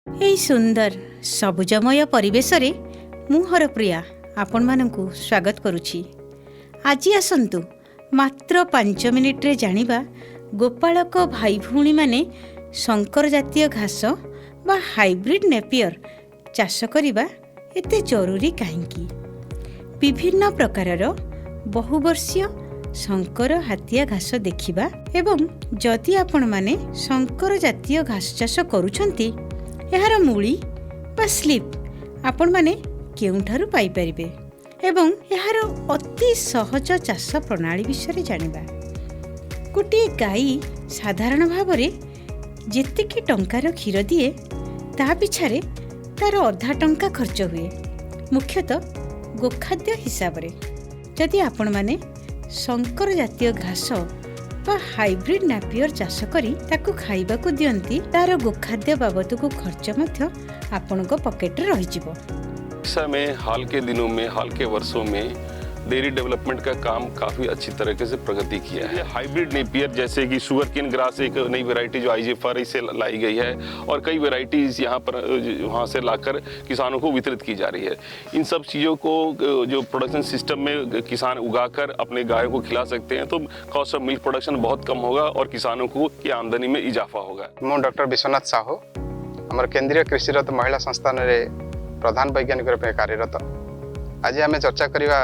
ଏହି ସୁନ୍ଦର ସବୁଜମୟ ପରିବେଶରେ ମୁଁ ହରପ୍ରିୟା ଆପଣମାନଙ୍କୁ ସ୍ୱାଗତ କରୁଛି। ଆଜି ଆସନ୍ତୁ ମାତ୍ର 5 ମିନିଟ୍ରେ ଜାଣିବା ଗୋପାଳକ ଭାଇ ଭଉଣୀମାନେ ଶଙ୍କର ଜାତୀୟ ଘାସ ବା ହାଇବ୍ରିଡ୍ ନେପିୟର ଚାଷ କରିବା ଏତେ ଜରୁରୀ କାହିଁକି? ବିଭିନ୍ନ ପ୍ରକାରର ବହୁବର୍ଷୀୟ ଶଙ୍କର ହାତିଆ ଘାସ ଦେଖିବା ଏବଂ ଯଦି ଆପଣମାନେ ଶଙ୍କର ଜାତୀୟ ଘାସ ଚାଷ କରୁଛନ୍ତି, ଏହାର ମୂଳି ବା ସ୍ଲିପ୍ ଆପଣମାନେ କେଉଁଠାରୁ ପାଇପାରିବେ ଏବଂ ଏହାର ଅତି ସହଜ ଚାଷ ପ୍ରଣାଳୀ ବିଷୟରେ ଜାଣିବା। ଗୋଟିଏ ଗାଈ ସାଧାରଣ ଭାବରେ ଯେତିକି ଟଙ୍କାର କ୍ଷୀର ଦିଏ, ତା ପିଛାରେ ତାର ଅଧା ଟଙ୍କା ଖର୍ଚ୍ଚ ହୁଏ, ମୁଖ୍ୟତଃ ଗୋଖାଦ୍ୟ ହିସାବରେ। ଯଦି ଆପଣମାନେ ଶଙ୍କର ଜାତୀୟ ଘାସ ବା ହାଇବ୍ରିଡ୍ ନାପିୟର ଚାଷ କରି ତାକୁ ଖାଇବାକୁ ଦିଅନ୍ତି, ତାର ଗୋଖାଦ୍ୟ ବାବଦକୁ ଖର୍ଚ୍ଚ ମଧ୍ୟ ଆପଣଙ୍କ ପକେଟରେ ରହିଯିବ। ओडिशा में हाल के दिनों में, हाल के वर्षों में डेयरी डेवलपमेंट का काम काफ़ी अच्छी तरीके से प्रगति किया है। हाइब्रिड नेपियर, जैसे कि शुगर केन ग्रास एक नई वैरायटी जो आईजीएफआर से लाई गई है और कई वैरायटीज यहाँ पर वहाँ से लाकर किसानों को वितरित की जा रही है। इन सब चीज़ों को जो प्रोडक्शन सिस्टम में किसान उगाकर अपने गायों को खिला सकते हैं, तो कॉस्ट ऑफ मिल्क प्रोडक्शन बहुत कम होगा और किसानों को की आमदनी में इजाफा होगा। ମୁଁ ଡକ୍ଟର ବିଶ୍ୱନାଥ ସାହୁ, ଆମର କେନ୍ଦ୍ରୀୟ କୃଷିରତ ମହିଳା ସଂସ୍ଥାନରେ ପ୍ରଧାନ ବୈଜ୍ଞାନିକ ରୂପେ କାର୍ଯ୍ୟରତ। ଆଜି ଆମେ ଚର୍ଚ୍ଚା କରିବା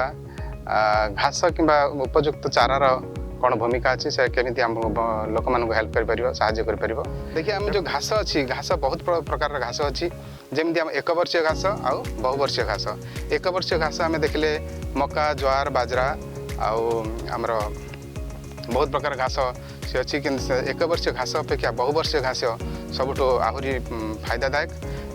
ଘାସ କିମ୍ବା ଉପଯୁକ୍ତ ଚାରାର କ'ଣ ଭୂମିକା ଅଛି, ସେ କେମିତି ଆମ ଲୋକମାନଙ୍କୁ ହେଲ୍ପ କରିପାରିବ, ସାହାଯ୍ୟ କରିପାରିବ। ଦେଖିବା, ଆମେ ଯେଉଁ ଘାସ ଅଛି, ଘାସ ବହୁତ ପ୍ରକାରର ଘାସ ଅଛି। ଯେମିତି ଆମ ଏକବର୍ଷୀୟ ଘାସ ଆଉ ବହୁବର୍ଷୀୟ ଘାସ। ଏକବର୍ଷୀୟ ଘାସ ଆମେ ଦେଖିଲେ ମକା, ଜୁଆର, ବାଜରା ଆଉ ଆମର ବହୁତ ପ୍ରକାର ଘାସ ସେ ଅଛି। କିନ୍ତୁ ସେ ଏକବର୍ଷୀୟ ଘାସ ଅପେକ୍ଷା ବହୁବର୍ଷୀୟ ଘାସ ସବୁଠୁ ଆହୁରି ଫାଇଦାଦାୟକ।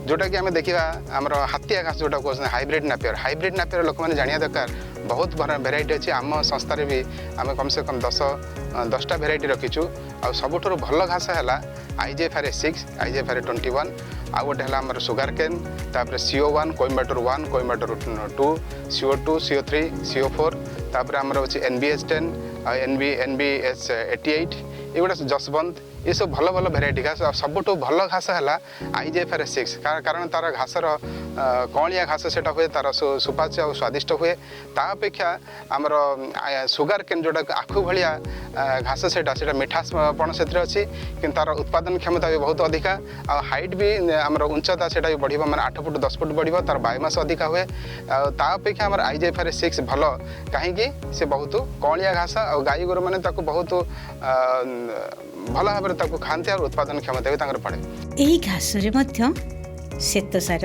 ଯେଉଁଟାକି ଆମେ ଦେଖିବା ଆମର ହାତିଆ ଘାସ, ଯେଉଁଟା କହୁଛନ୍ତି ହାଇବ୍ରିଡ୍ ନାପିୟର। ହାଇବ୍ରିଡ୍ ନାପିୟର ଲୋକମାନେ ଜାଣିବା ଦରକାର, ବହୁତ ଭେରାଇଟି ଅଛି। ଆମ ସଂସ୍ଥାରେ ବି ଆମେ କମ୍ ସେ କମ୍ 10ଟା ଭେରାଇଟି ରଖିଛୁ। ଆଉ ସବୁଠାରୁ ଭଲ ଘାସ ହେଲା ଆଇଜେଏଫ୍ଆର୍ 6, ଆଇଜେଏଫ୍ଆର୍ 21, ଆଉ ଗୋଟେ ହେଲା ଆମର ସୁଗାର କେନ୍, ତାପରେ co 1, Coimbatore 1, Coimbatore 2, co 2, co 3, co 4, ତାପରେ ଆମର ଅଛି ଏନ୍ ବି ଏଚ୍ 10 ଆଉ ଏନ୍ ବି ଏସ୍ 88, ଏଗୁଡ଼ା ଯଶବନ୍ତ। ଏସବୁ ଭଲ ଭଲ ଭେରାଇଟି ଘାସ। ଆଉ ସବୁଠୁ ଭଲ ଘାସ ହେଲା ଆଇଜେଏଫ୍ଆର୍ 6, କାରଣ ତାର ଘାସର କଅଁଳିଆ ଘାସ ସେଟା ହୁଏ, ତାର ସୁପାଚ୍ୟ ଆଉ ସ୍ୱାଦିଷ୍ଟ ହୁଏ। ତା ଅପେକ୍ଷା ଆମର ସୁଗାର କେନ୍, ଯେଉଁଟା ଆଖୁ ଭଳିଆ ଘାସ, ସେଟା ମିଠାସପଣ ସେଥିରେ ଅଛି, କିନ୍ତୁ ତାର ଉତ୍ପାଦନ କ୍ଷମତା ବି ବହୁତ ଅଧିକା। ଆଉ ହାଇଟ୍ ବି ଆମର ଉଞ୍ଚତା ସେଟା ବି ବଢ଼ିବ, ମାନେ 8 ଫୁଟ 10 ଫୁଟ ବଢ଼ିବ। ତାର ବାୟୋମାସ ଅଧିକା ହୁଏ। ଆଉ ତା ଅପେକ୍ଷା ଆମର ଆଇଜେଏଫ୍ଆର୍ 6 ଭଲ। କାହିଁକି? ସେ ବହୁତ କଅଁଳିଆ ଘାସ ଆଉ ଗାଈ ଗୋରୁମାନେ ତାକୁ ବହୁତ ଭଲ ଭାବରେ ତାକୁ ଖାଆନ୍ତି ଆଉ ଉତ୍ପାଦନ କ୍ଷମତା ବି ତାଙ୍କର ବଢ଼େ। ଏହି ଘାସରେ ମଧ୍ୟ ଶ୍ଵେତସାର,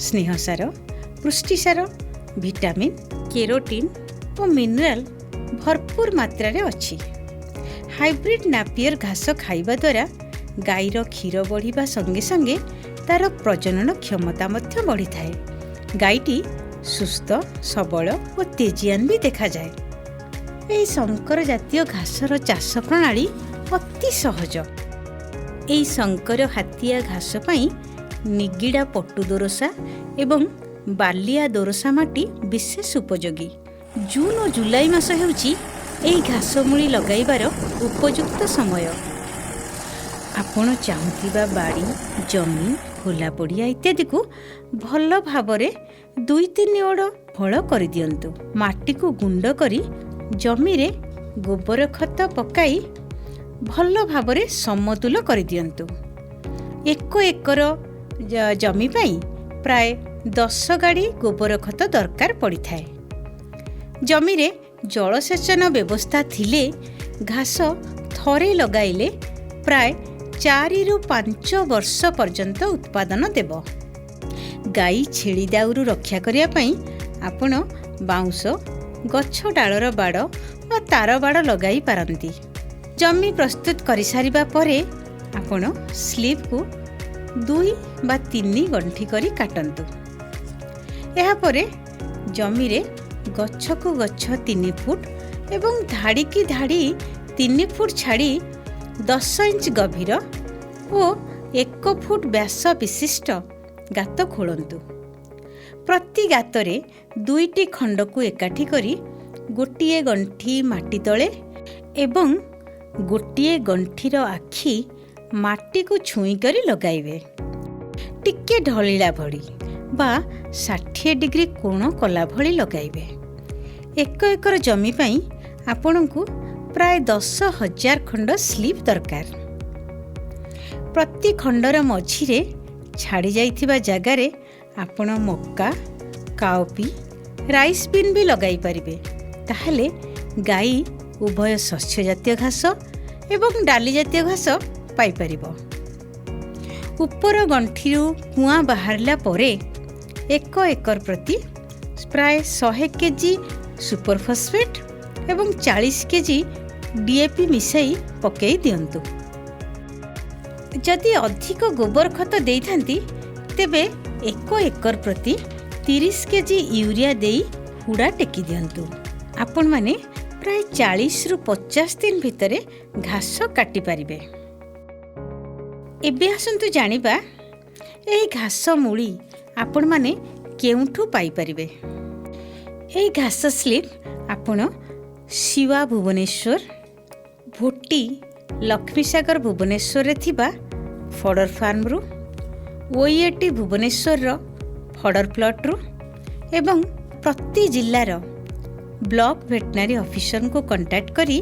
ସ୍ନେହସାର, ପୁଷ୍ଟିସାର, ଭିଟାମିନ୍, କେରୋଟିନ୍ ଓ ମିନେରାଲ ଭରପୁର ମାତ୍ରାରେ ଅଛି। ହାଇବ୍ରିଡ୍ ନାପିୟର ଘାସ ଖାଇବା ଦ୍ୱାରା ଗାଈର କ୍ଷୀର ବଢ଼ିବା ସଙ୍ଗେ ସଙ୍ଗେ ତାର ପ୍ରଜନନ କ୍ଷମତା ମଧ୍ୟ ବଢ଼ିଥାଏ। ଗାଈଟି ସୁସ୍ଥ, ସବଳ ଓ ତେଜିଆନ ବି ଦେଖାଯାଏ। ଏହି ଶଙ୍କର ଜାତୀୟ ଘାସର ଚାଷ ପ୍ରଣାଳୀ ଅତି ସହଜ। ଏହି ଶଙ୍କର ହାତିଆ ଘାସ ପାଇଁ ନିଗିଡ଼ା ପଟୁ ଦୋରସା ଏବଂ ବାଲିଆ ଦୋରସା ମାଟି ବିଶେଷ ଉପଯୋଗୀ। ଜୁନ୍ ଓ ଜୁଲାଇ ମାସ ହେଉଛି ଏହି ଘାସ ମୂଳି ଲଗାଇବାର ଉପଯୁକ୍ତ ସମୟ। ଆପଣ ଚାହୁଁଥିବା ବାଡ଼ି, ଜମି, ଖୋଲା ପଡ଼ିଆ ଇତ୍ୟାଦିକୁ ଭଲ ଭାବରେ ଦୁଇ ତିନି ଓଡ଼ ହଳ କରିଦିଅନ୍ତୁ। ମାଟିକୁ ଗୁଣ୍ଡ କରି ଜମିରେ ଗୋବର ଖତ ପକାଇ ଭଲ ଭାବରେ ସମତୁଲ କରିଦିଅନ୍ତୁ। 1 ଏକର ଜମି ପାଇଁ ପ୍ରାୟ 10 ଗାଡ଼ି ଗୋବର ଖତ ଦରକାର ପଡ଼ିଥାଏ। ଜମିରେ ଜଳସେଚନ ବ୍ୟବସ୍ଥା ଥିଲେ ଘାସ ଥରେ ଲଗାଇଲେ ପ୍ରାୟ 4ରୁ 5 ବର୍ଷ ପର୍ଯ୍ୟନ୍ତ ଉତ୍ପାଦନ ଦେବ। ଗାଈ ଛେଳି ଦାଉରୁ ରକ୍ଷା କରିବା ପାଇଁ ଆପଣ ବାଉଁଶ, ଗଛ ଡାଳର ବାଡ଼ ବା ତାର ବାଡ଼ ଲଗାଇ ପାରନ୍ତି। ଜମି ପ୍ରସ୍ତୁତ କରିସାରିବା ପରେ ଆପଣ ସ୍ଲିପ୍କୁ 2 ବା 3 ଗଣ୍ଠି କରି କାଟନ୍ତୁ। ଏହାପରେ ଜମିରେ ଗଛକୁ ଗଛ 3 ଫୁଟ ଏବଂ ଧାଡ଼ିକି ଧାଡ଼ି 3 ଫୁଟ ଛାଡ଼ି 10 ଇଞ୍ଚ ଗଭୀର ଓ 1 ଫୁଟ ବ୍ୟାସ ବିଶିଷ୍ଟ ଗାତ ଖୋଳନ୍ତୁ। ପ୍ରତି ଗାତରେ ଦୁଇଟି ଖଣ୍ଡକୁ ଏକାଠି କରି ଗୋଟିଏ ଗଣ୍ଠି ମାଟି ତଳେ ଏବଂ ଗୋଟିଏ ଗଣ୍ଠିର ଆଖି ମାଟିକୁ ଛୁଇଁ କରି ଲଗାଇବେ। ଟିକେ ଢଳିଲା ଭଳି ବା 60 ଡିଗ୍ରୀ କୋଣ କଲା ଭଳି ଲଗାଇବେ। 1 ଏକର ଜମି ପାଇଁ ଆପଣଙ୍କୁ ପ୍ରାୟ 10,000 ଖଣ୍ଡ ସ୍ଲିପ୍ ଦରକାର। ପ୍ରତି ଖଣ୍ଡର ମଝିରେ ଛାଡ଼ି ଯାଇଥିବା ଜାଗାରେ ଆପଣ ମକା, କାଓପି, ରାଇସ୍ ବିନ୍ ବି ଲଗାଇ ପାରିବେ। ତାହେଲେ ଗାଈ ଉଭୟ ଶସ୍ୟ ଜାତୀୟ ଘାସ ଏବଂ ଡାଲି ଜାତୀୟ ଘାସ ପାଇପାରିବ। ଉପର ଗଣ୍ଠିରୁ କୁଆଁ ବାହାରିଲା ପରେ 1 ଏକର ପ୍ରତି ପ୍ରାୟ 100 କେଜି ସୁପର ଫସ୍ଫେଟ୍ ଏବଂ 40 କେଜି ଡିଏପି ମିଶାଇ ପକାଇ ଦିଅନ୍ତୁ। ଯଦି ଅଧିକ ଗୋବର ଖତ ଦେଇଥାନ୍ତି, ତେବେ 1 ଏକର ପ୍ରତି 30 କେଜି ୟୁରିଆ ଦେଇ ହୁଡ଼ା ଟେକି ଦିଅନ୍ତୁ। ଆପଣମାନେ ପ୍ରାୟ 40ରୁ 50 ଦିନ ଭିତରେ ଘାସ କାଟିପାରିବେ। ଏବେ ଆସନ୍ତୁ ଜାଣିବା, ଏହି ଘାସ ମୂଳି ଆପଣମାନେ କେଉଁଠୁ ପାଇପାରିବେ। ଏହି ଘାସ ସ୍ଲିପ୍ ଆପଣ ଶିବା ଭୁବନେଶ୍ୱର, ଭୋଟି ଲକ୍ଷ୍ମୀସାଗର ଭୁବନେଶ୍ୱରରେ ଥିବା ଫଡ଼ର ଫାର୍ମରୁ, ଓଇଏଟି ଭୁବନେଶ୍ୱରର ଫଡ଼ର ପ୍ଲଟ୍ରୁ ଏବଂ ପ୍ରତି ଜିଲ୍ଲାର ବ୍ଲକ ଭେଟନାରୀ ଅଫିସରଙ୍କୁ କଣ୍ଟାକ୍ଟ କରି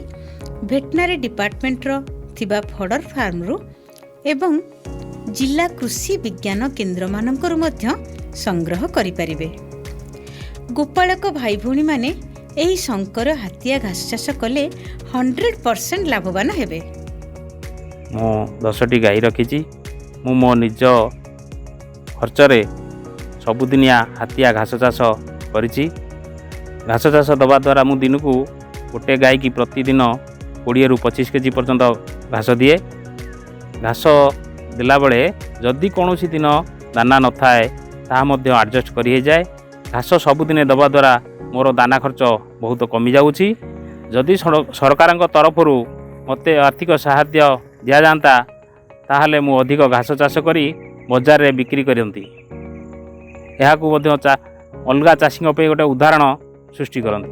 ଭେଟନାରୀ ଡିପାର୍ଟମେଣ୍ଟର ଥିବା ଫଡ଼ର ଫାର୍ମରୁ ଏବଂ ଜିଲ୍ଲା କୃଷି ବିଜ୍ଞାନ କେନ୍ଦ୍ରମାନଙ୍କରୁ ମଧ୍ୟ ସଂଗ୍ରହ କରିପାରିବେ। ଗୋପାଳକ ଭାଇ ଭଉଣୀମାନେ ଏହି ଶଙ୍କର ହାତିଆ ଘାସ ଚାଷ କଲେ 100% ଲାଭବାନ ହେବେ। ମୁଁ 10ଟି ଗାଈ ରଖିଛି। ମୁଁ ମୋ ନିଜ ଖର୍ଚ୍ଚରେ ସବୁଦିନିଆ ହାତିଆ ଘାସ ଚାଷ କରିଛି। ଘାସ ଚାଷ ଦେବା ଦ୍ୱାରା ମୁଁ ଦିନକୁ ଗୋଟେ ଗାଈକି ପ୍ରତିଦିନ 20ରୁ 25 କେଜି ପର୍ଯ୍ୟନ୍ତ ଘାସ ଦିଏ। ଘାସ ଦେଲାବେଳେ ଯଦି କୌଣସି ଦିନ ଦାନା ନଥାଏ, ତାହା ମଧ୍ୟ ଆଡ଼ଜଷ୍ଟ କରି ହେଇଯାଏ। ଘାସ ସବୁଦିନେ ଦେବା ଦ୍ୱାରା ମୋର ଦାନା ଖର୍ଚ୍ଚ ବହୁତ କମିଯାଉଛି। ଯଦି ସରକାରଙ୍କ ତରଫରୁ ମୋତେ ଆର୍ଥିକ ସାହାଯ୍ୟ ଦିଆଯାଆନ୍ତା, ତାହେଲେ ମୁଁ ଅଧିକ ଘାସ ଚାଷ କରି ବଜାରରେ ବିକ୍ରି କରନ୍ତି। ଏହାକୁ ମଧ୍ୟ ଅଲଗା ଚାଷୀଙ୍କ ପାଇଁ ଗୋଟେ ଉଦାହରଣ ସୃଷ୍ଟି କରନ୍ତି।